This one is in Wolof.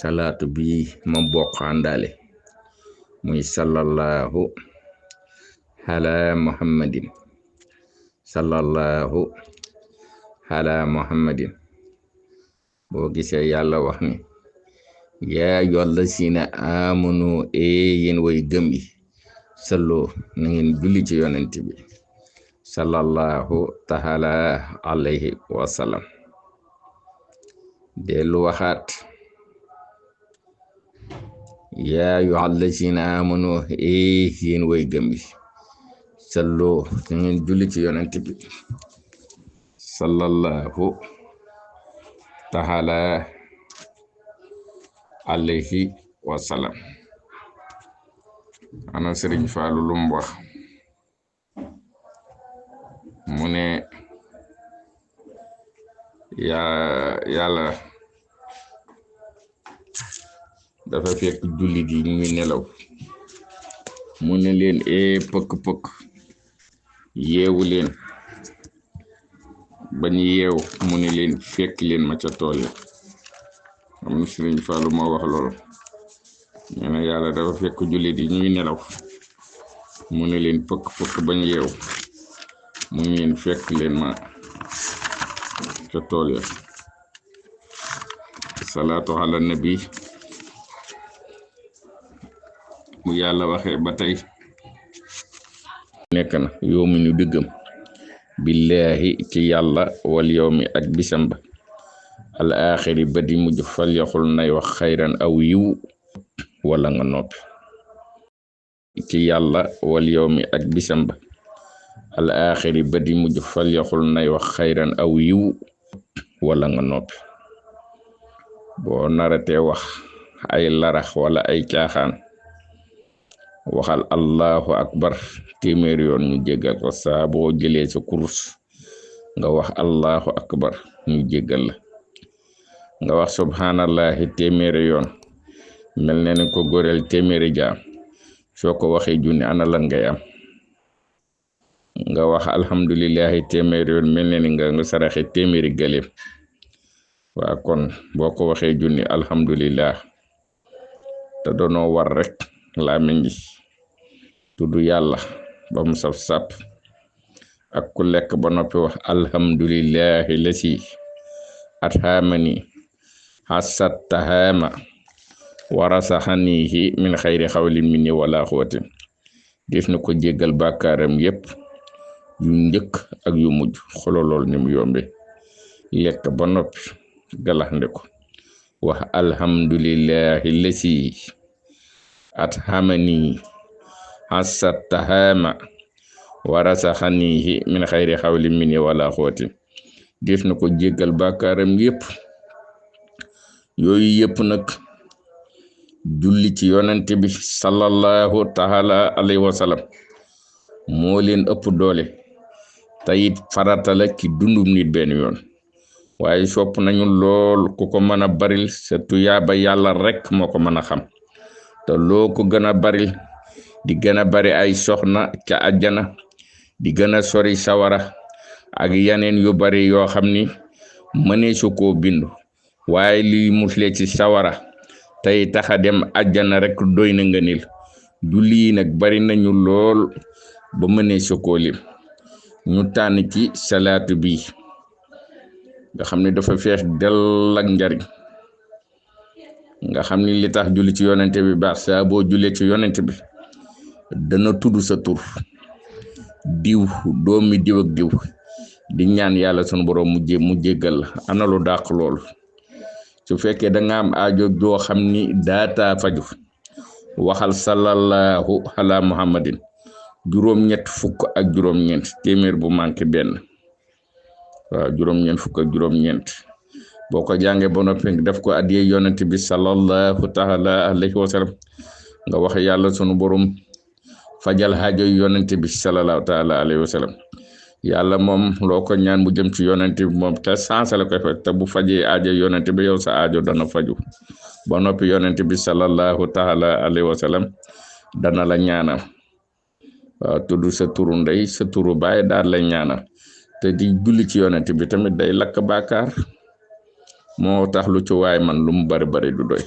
salaatu bi ma bokk àndaale muy sallallahu ala muhammadin sallallahu ala muhammadin boo gisee yàlla wax ni yaa yolla sina amanu yéen way gëm yi salloo na ngeen julli ci yonent bi sallallahu taala alayhi wa sallam dellu waxaat yaa yolla sina amanu yéen way gëm yi salloo na ngeen julli ci yonent bi sallallahu taala alayhi wa sallam. ana Sëriñ Faalu lum wax mu ne yàlla dafa fekk jullit yi ñuy nelaw mu ne leen pëkk yeewu leen bañ yeew mu ne leen fekk leen ma ca tool ya am na Sëriñ Faalu moo wax loolu nee na yàlla dafa fekk jullit yi ñuy nelaw mu ne leen pëkk bañ yeew mu ne leen fekk leen ma ca tool ya salaatu ala nabi bu yàlla waxee ba tey nekk na yow mi ñu diggam billahi ci yàlla wal yawmi ak bisam ba al axiri ba di mujj fal yaxul nay wax xayran aw yiw wala nga noppi ci yàlla wal yawmi ak bisam ba al axiri ba di mujj fal yaxul nay wax xayran aw yiw wala nga noppi boo naratee wax ay larax wala ay caaxaan waxal allahu akbar téeméer yoon ñu jéggal ko saa boo jëlee sa kurus nga wax allahu akbar ñu jéggal la nga wax subhanallahi téeméeri yoon mel ne ni ko goreel téeméeri jaam soo ko waxee junni ana lan ngay am nga wax alhamdulillahi téeméeri yoon mel ne ni nga saraxe téeméeri gëléem waa kon boo ko waxee junni alhamdulillah te doonoo war rek làmmiñ gi tudd yàlla ba mu saf sàpp ak ku lekk ba noppi wax alhamdulillahi lasi athamani hasat tahama warasaxanihi min xayri xawlin minni wala xuwatin def na ko jéggal bàkkaaram yépp yu njëkk ak yu mujj xololool ni mu yombe lekk ba noppi galaxnde ko wax alhamdulillahi lasi athamani hasat tahama warasaxanihi min xayri xawlin minni wala xuwatin def na ko jéggal bàkkaaram yépp yooyu yépp nag julli ci yonent bi sallallahu taala alayhi wa sallam moo leen ëpp doole tayit farata la ci dundum nit benn yoon waaye sopp nañu lool ku ko mën a baril sa tuyaaba yàlla rek moo ko mën a xam te loo ko gën a baril di gën a bari ay soxna ca àjjana di gën a sori sawara ak yeneen yu bari yoo xam ni mënee su koo bindu waaye liy musle ci sawara tey taxa dem àjjana rek doy na nga nil julli yi nag bari nañu lool ba mënee su koo lim ñu tànn ci salaatu bi nga xam ne dafa fees dell ak njariñ nga xam ni li tax julli ci yonente bi baax saa boo jullee ci yonente bi dana tudd sa tur diw doomi diw ak diw di ñaan yàlla sunu borom mu jéggal la ana lu dàq loolu su fekkee da nga am aajo joo xam ni daata faju waxal sallallahu ala muhammadin juróom-ñett fukk ak juróom-ñeent téeméer bu manqué benn waaw juróom-ñeent fukk ak juróom-ñeent boo ko jàngee ba noppi def ko adiyee yonent bi sallallahu taala alayhi wa sallam nga wax yàlla sunu borom fajal haajo yonent bi sallallahu taala alayhi wa sallam yàlla moom loo ko ñaan mu jëm ci yonent bi moom te sansa la koy faj te bu fajee aajo yonent bi yow sa aajo dana faju ba noppi yonent bi sallallahu taala alayhi wa sallam dana la ñaanal waaw tudd sa turu ndey sa turu baay daal la ñaanal te di julli ci yonent bi tamit day lakk bàkkaar moo tax lu ci waay man lu mu bari bari du doy